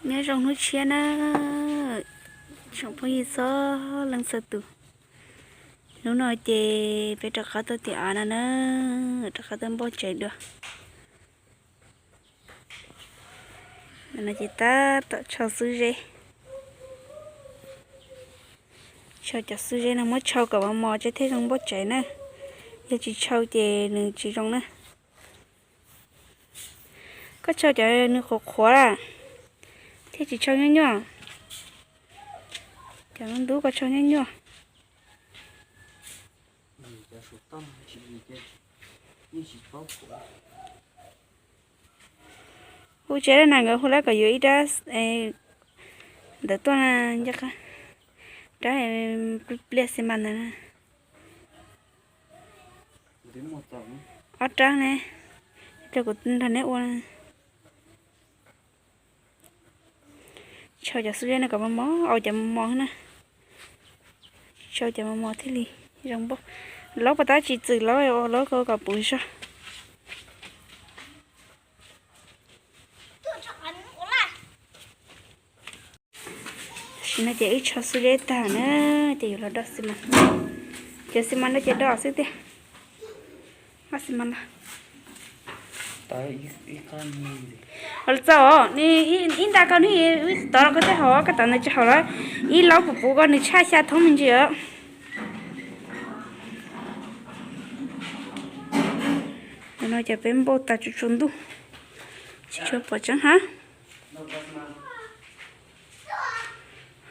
Nyob zoo hnub tshiab na, tsoom phooj ywg txhua leej txhua tus. Hnub no ces peb rov qab tuaj tim av no na, rov qab tuaj npauj tsev dua. No ces tab tom tsho xwb zeb. Tsho cov xwb zeb no muab tsho kom mos mos ces thiaj zoo npauj tsev na. Yog tsis tsho ces nws tsis zoo na. Koj tsho cov nws qhuav qhuav a, thiaj tsis tsho nyuaj nyuaj. Cov ntub koj tsho nyuaj nyuaj. Hu tsev na, nkawd hu lawm kom yuav ib rab ntawd tuaj na, rab pliag xi mas ntawd na. Ob rab ne, rau kuv nrog neb ua. Tsho cov xwb zeb no kom mos mos, au cov mos mos na. Tsho cov mos mos thiaj li zoo npauj. Laub pas tab tsis txwm laub, laub kom puv zog. Tam sim no ces wb tsho xwb zeb tag na, ces yuav los do xi mas. Cov xi mas no ces do xwb tiag. Nqa xi mas los. Los txaus, ib nta koj nws tod los koj thiaj haus, koj tod ntawd tsis haum los. Ib laub puv puv koj nws tshaj xya thoob me ntsis os. Tam no ces peb npauj tas tsuag tsuag ntuj, tsis tshua pom tseeb hab.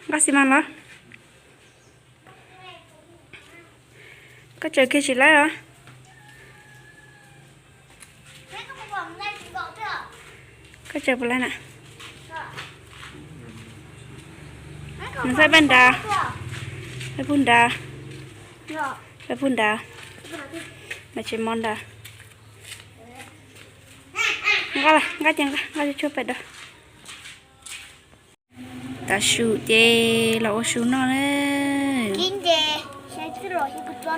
Nqa xi mas los. Koj tsaws kiag tsis laib os. Koj tsaws puas laib na? Nws txhaj paj nrad, paj pug nrad, paj pug nrad, mas tsis mo nrad. Nqa, nqa ces nqa, nqa tsuag tsuag pem dua. Tav su ces los ua su noj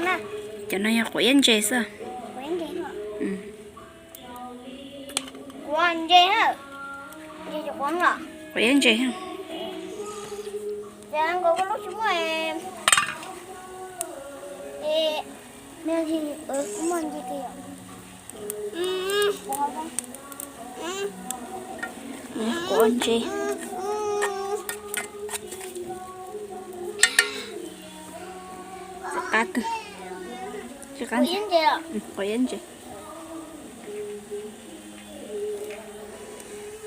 na. Cov no yog quav iab ntses xwb. Quav iab ntses. Quav ntses. Qab kawg. Quav iab ntses.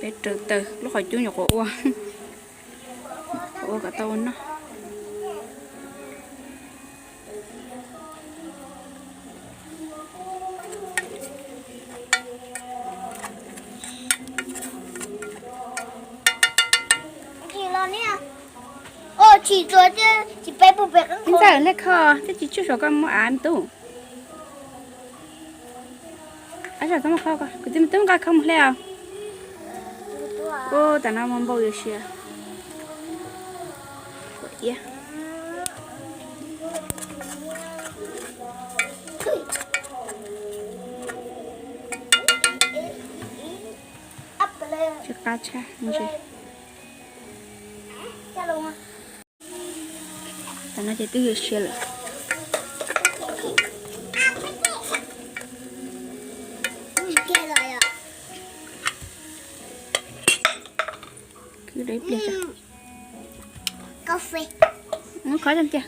Peb raws taws lub qhov cub nyuam qhuav ua, qhuav ua kom tau ua noj. Ib ntxawm nqaij kho thiab tsis tsuj saum koj muab av me tub. Ab, kuv tus me tub nqa kho mus hle os. Ub, tam no muaj npau yuav sia. Iab. Tsis qab tshaj ntses. Tam no ces twb yuav sia lawm. Khov cub,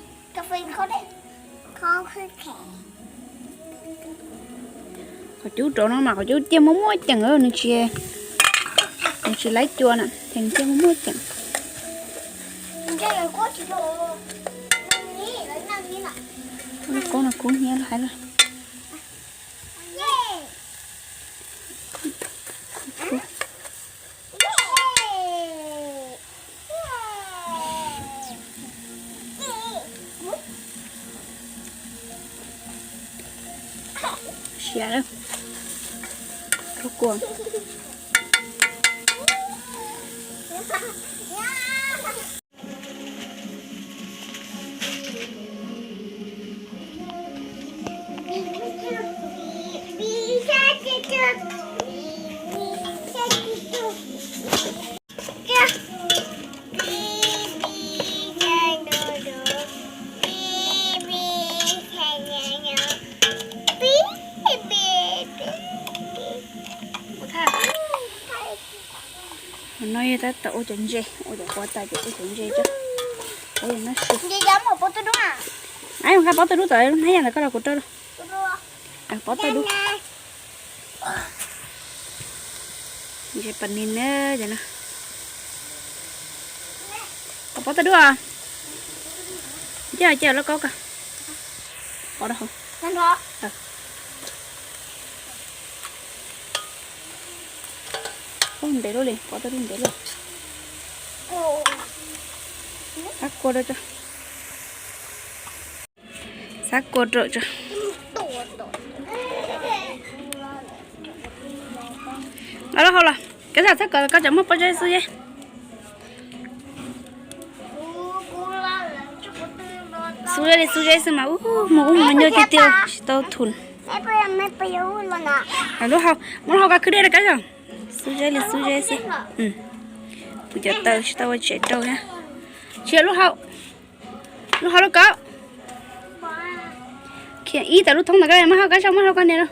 khov cub rau no mas qhov cub ciaj muaj muaj ceem, nws tsis, nws tsis laib cua na, ces nws ciaj muaj muaj ceem. Lub koob no kub hnyiab hais lawm. Siav lawm. Kua. Qhov no yog tab tom ua cov ntses, ua cov quav tas ces ua cov ntses rau. Ua no su. Nqa pob tw dub tom hnab yaj ntawd koj los kuv rau. Pob tw dub. Ntses pas nis na, cov no. Pob tw dub os. Cia cia lauj kaub ko. Pob rau hauv. Ntev luaj li, pob tw dub ntev luaj. Xab kua rau tso. Xab kua rau tso. Los lub hau los, koj xav txhob kom koj tseem muaj pob zeb xub zeb. Xub zeb li xub zeb xwb mas ub, mus ub mus no nyuaj tiag tiag tsis tau thum. Lub hau, muab lub hau ko khwb dej rau koj yom. Xub zeb li xub zeb xwb. Kuv cov taw tsis tau ua tsev rau thiab. Tsis yog lub hau, lub hau lub kaub. Khiav ib tawm lub thoob ntawd koj muab hau koj saib, muab hau koj niam lauj.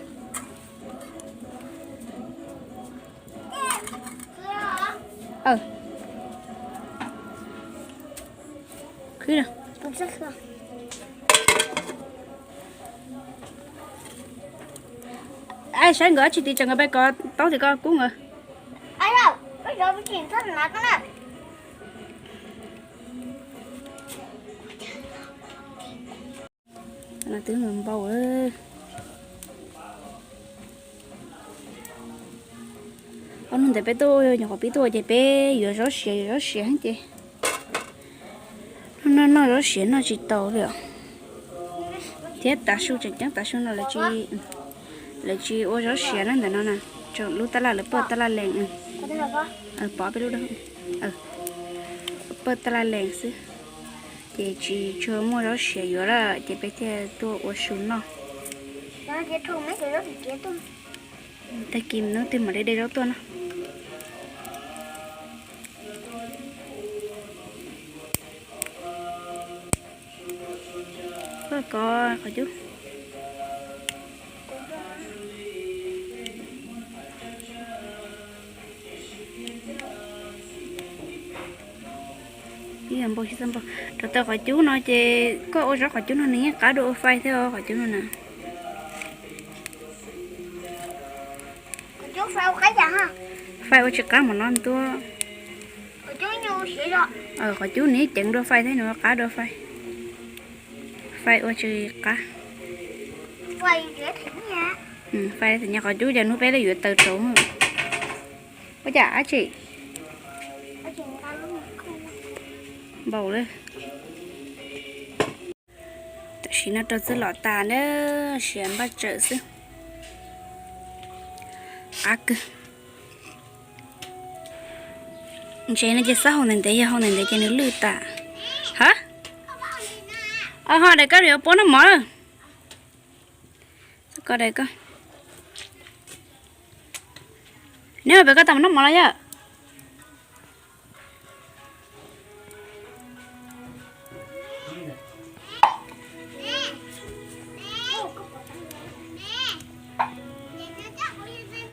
Khwb. Saib nkawd dab tsi tim tseem nkawd pais kov taub tim koj kub nkawd. Twb npau. Ob hnub ntawd peb tuaj, nyuam qhuav pib tuaj ces peb yuav zaub siav, yuav zaub siav ces noj noj zaub siav noj tsis tau li os. Thiab tav su tseem ceeb, tav su no lawv tsis ua zaub siav na, ntawm no na, lub tab laj lawv paj tab laj lees. Pov peb lub, paj tab laj lees xwb, ces tsis tshua muaj zaub siav yuav lawm ces peb thiaj tuaj ua su noj. Tag kis hnub twg mam li de zaub tuaj no. Koj kov qhov cub. Ib yam npau, rau taw qhov cub no ces koj ua zaub qhov cub no nws yeej qab dua ua fais thiab os, qhov cub no na. Fais ua tsis qab npaum no ntua. Qhov cub nws ceev dua fais thiab nws qab dua fais. Fais ua tsis qab. Fais txom nyem, qhov cub cas hnub peb yuav taws rau. Ua cas dab tsi? Npau lawm. Tam sim no rau txwb los tas na, siav npaj tsawm xwb. Qab kawg. Ntses no ces xab hau ntev ntev, yog hau ntev ntev ces nws lwj tas. Ha, ho daim koj yuav puab noj mov lawm. Koj daim koj. Neb pem koj tau noj mov los yog?